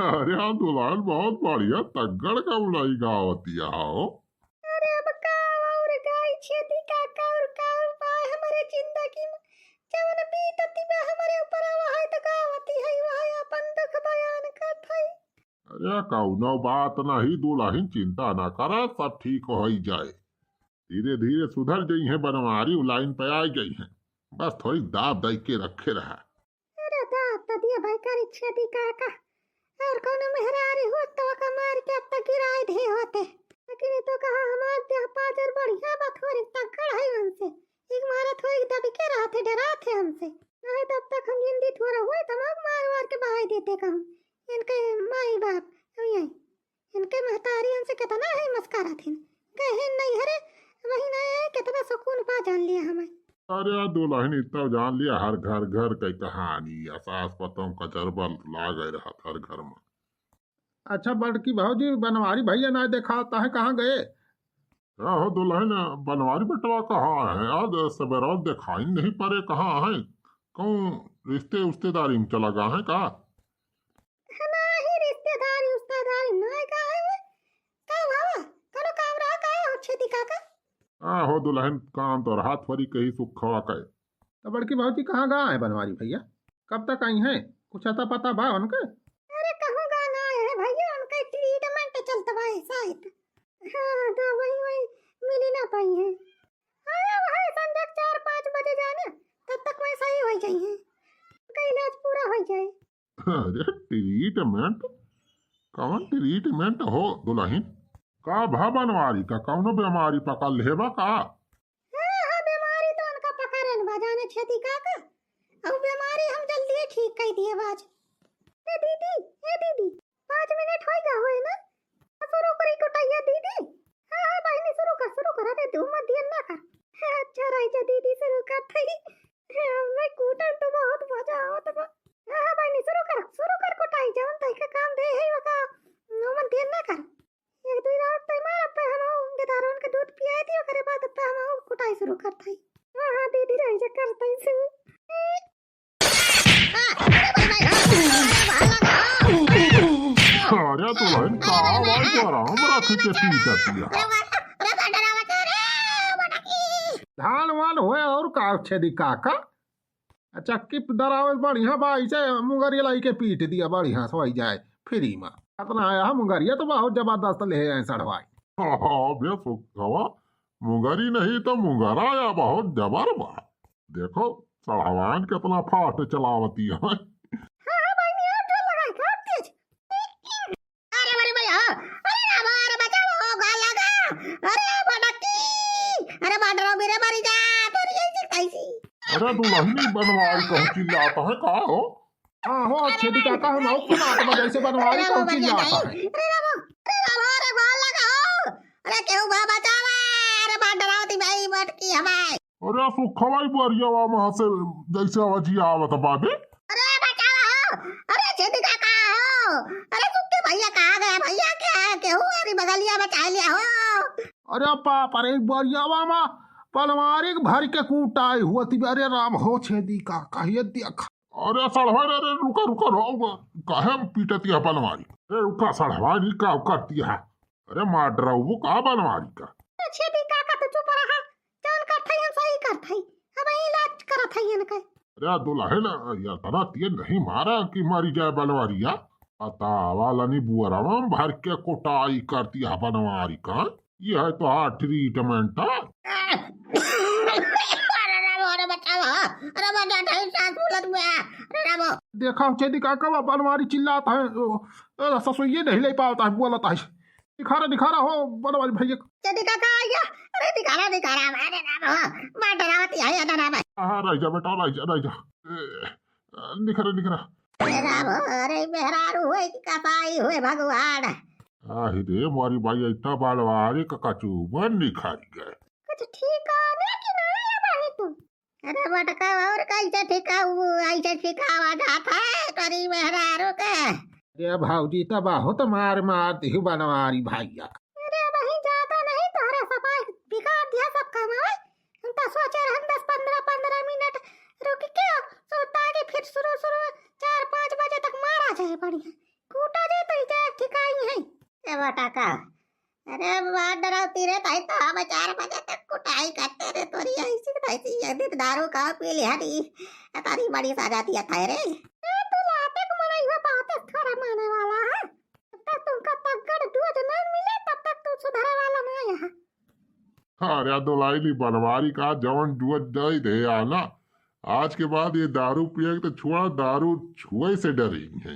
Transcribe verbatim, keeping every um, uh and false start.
अरे हाँ दुलहिन, बहुत बढ़िया, तगड़ का मुलई गावतिया हो। अरे अब का और गाई छेदी काका, और का उपाय हमरे जिंदगी में? जवन बीतती बा हमरे ऊपर, वही तो गावती है, वही अपन दुख बयान करत है। अरे कौनो बात नहीं दुलहिन, चिंता ना करा, सब ठीक होइ जाए। धीरे धीरे सुधर जइहैं बनवारी, उ लाइन पे आइ गइहैं। बस थोड़ी दाब दइ के रखे रहा। अरे दाब तो दिया भाई, करी छेदी काका। और कौनो मेहरारू होत तो ओका मार के अब तक गिराए दे होते। लेकिन ये तो कहा हमार देह पाजर बढ़िया बा, थोड़ी तगड़ है उनसे। एक मारा थोड़ी दबी के रहते, डराते हमसे। नहीं तो अब तक हम जिंदी थोड़ा हुए तो हम मार वार के बहाई देते कहूँ। इनके माई बाप, हम यही। इनके महतारी हमसे कितना है मस्करा थिन। गए हैं नैहरे, वही ना है, कितना सुकून पा जान लिया हमें। अरे दुलहिन, इतना जान लिया, हर घर घर के कहानी, आ सास पतोह का जरबल लागे रहत हर घर में। अच्छा बड़की भौजी, बनवारी भैया ना देखाता है, कहाँ गए? का हो दुलहिन, बनवारी बेटवा कहाँ है? आज सवेरा देखाई नहीं पड़े, कहाँ है? कहूँ रिश्ते उश्तेदारी में चला गा है का? नाही, रिश्तेदारी उश्तेदारी नाही का है वो। का बाबा, कौनो काम रहा का हो छेदी काका? हाँ हो दुलहिन, काम तो रहा थोड़ी कही सुखवा के। तो बड़की भौजी कहाँ गा है बनवारी भैया? कब तक अइहैं? कुछ अता पता बा उनके? अरे कहूँ गा ना है भैया, उनके treatment चलत बा शायद। हाँ, दवाई वही मिली ना पाई है। हाँ, वही संझा के चार पाँच बजे जाना, तब तक वही सही होइ जाइहैं। उनका इलाज पूरा होइ जाए। अरे treatment? कौन treatment हो दुलहिन? का भा बनवारी का, कौनो बीमारी पकड़ लेहे बा का? हाँ, हाँ, बीमारी तो उनका पकड़न बा, जाने छेदी काका। अब बीमारी हम जल्दी ही ठीक कर दिए बाज। ए दीदी, ए दीदी, पाँच मिनट होइ गा होए ना? शुरू करी कुटैया दीदी। हाँ, हाँ, बहिनी, शुरू कर, शुरू कर। अरे, तू मत दिया ना कर। अच्छा, रह जा दीदी, शुरू कर थई। हमें कूटन तो बहुत मजा आवत बा। हाँ, हाँ, बहिनी, शुरू कर, शुरू कर कुटाई। जवन तई का काम दे है, वका, मत दिया ना कर। एक दो round तई मार, अब हम गेदारवन के दूध पियाई दी, ओकरे बाद अब हम कुटाई शुरू कर थई। हाँ, हाँ, दीदी, रह जा, कर थई शुरू। अरे दुलहिन, का आवाज आराम रख के पीटतिया? धान वान होए और का छेदी काका? अच्छा, किप दरावे बढ़िया बा, इसे मुंगरिया लाई के पीट दिया बढ़िया से होइ जाए free में। अतना आया है मुंगरिया तो बहुत जबरदस्त ले आए सड़वाई। हाँ, हाँ, बे सुखवा, मुंगरी नहीं तो मुंगरा या बहुत जबर बा। देखो, सड़वान कितना fast चलावती है। हाँ, हाँ, भाई, नहीं, और जोर लगाए, और तेज। अरे, अरे, भैया, अरे, रामा, अरे, बचाओ, हो, गा लगा। अरे, भटकी, अरे, बाटरो मेरे मरी जा, तो ये कैसी? अरे, दुलहिनी बनवारी कहूँ चिल्लाता है, का हो? हाँ हो, छेदी काका, हम आउ सुनात बा, जैसे बनवारी अरे, कहूँ बाबा, चिल्लाता है। अरे, रामा, अरे, रामा, अरे, गा लगा, हो। अरे, केहू बा बचावा, अरे, बाटरो ती भाई, भटकी हमारे। अरे सुखवा, ई बरियावा में से जैसे आवाजिया आवत बा बे। अरे बचावा हो, अरे छेदी काका हो, अरे सुखी भैया कहाँ गए? भैया क्या है? केहू अरे बगलिया बचा लिया हो। अरे बाप रे, बरियावा में पलवारी भर के कूटाई हुआ थी। अरे राम हो, छेदी काका, ये देख। अरे सड़वा रे, रे, रुका, रुका, रुका, काहे पीटती है पलवारी? अरे रुका सड़वा, नी का करती है? अरे मार डराऊ का बनवारी का। छेदी काका तो चुप रहा, जौन करत हई हम सही करत हई, अब इलाज करत हई इनके। अरे दुलहिन, ये तना तेज नहीं मारा कि मरी जाए बनवारिया। पता वाला नहीं बुअरवा में भर के कुटाई करती है बनवारी का। ये है तो हाँ treatment। अरे राम, अरे बचाओ, अरे बचा ठाई सांस फूलत बा, अरे राम। देखा छेदी काका बा बनवारी चिल्लात है, ओ, ओ, ससुइये नहीं ले पावत है, बोलत है। दिखारा, दिखारा हो, बनवारी भैया। छेदी काका आ गया। अरे दिखारा, दिखारा, अरे राम हो, मार डरावती है, अरे राम। हाँ, रह जा बेटा, रह जा, रह जा। ए, निखरा, निखरा। अरे राम हो, अरे मेहरारू होए कि कसाई होए भगवान। आहि रे, मोरी बाई, इतना बनवारी का कचूबर निखर गए। कुछ ठिकाने की नहीं है भाई तू। अरे बटका, और कैसे ठिकाऊ, ऐसे ठिकावा जात है तोरी मेहरारू के? अरे भौजी, तो बहुत मार मार दिहु बनवारी भैया। अरे वही ज्यादा नहीं, तोहरा सफाई बिगाड़ दिया सब काम। हम तो सोचे रहन दस पन्द्रह, पन्द्रह मिनट रुक के सुता के फिर शुरू शुरू चार पाँच बजे तक मारा जाए बढ़िया। कूटा जाए तो इजा ठिकाई है। ए बटाका, अरे बात डरावती रे, ताई तो हम चार बजे तक कुटाई करते रे तोरी ऐसी तैसी। एक दिन दारू का पी लिया नी, तारी बड़ी सजा दिया था रे। ए, तू लाते को मनाई हुआ बात है थोड़ा माने वाला है। जब तक तुमका तगड़ डोज नहीं मिले, तब तक तू सुधरे वाला नहीं है। अरे दुलाइली बनवारी का जवन डोज दे दे आ ना, आज के बाद ये दारू पिए के तो छुआ, दारू छुए से डरी है।